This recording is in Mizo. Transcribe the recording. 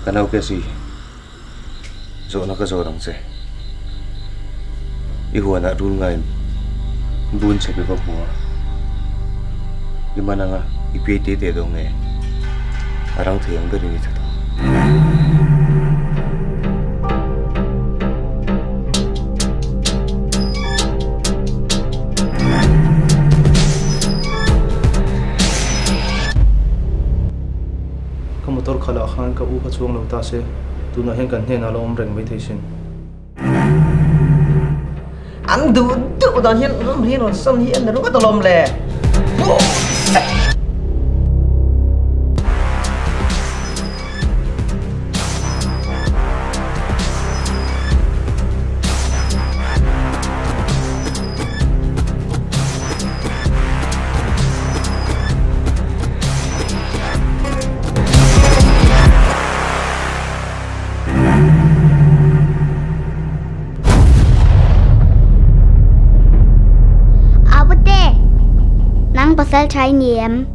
Ka nau Cassie, zawhna ka zawt ang che. I huanah rul ngain bun chhe pe va hmu a, i man anga i piai te te dawn nge? A rang thei ang berin i that ang. Ka motor khalh ah khan ka u kha chuang lo ta se, tunah hian kan hnenah la awm reng maithei sin. An duh duh dan hian ram hi rawn san hi a ni ringawt alawm le. Apute, nang pasal tha i ni em?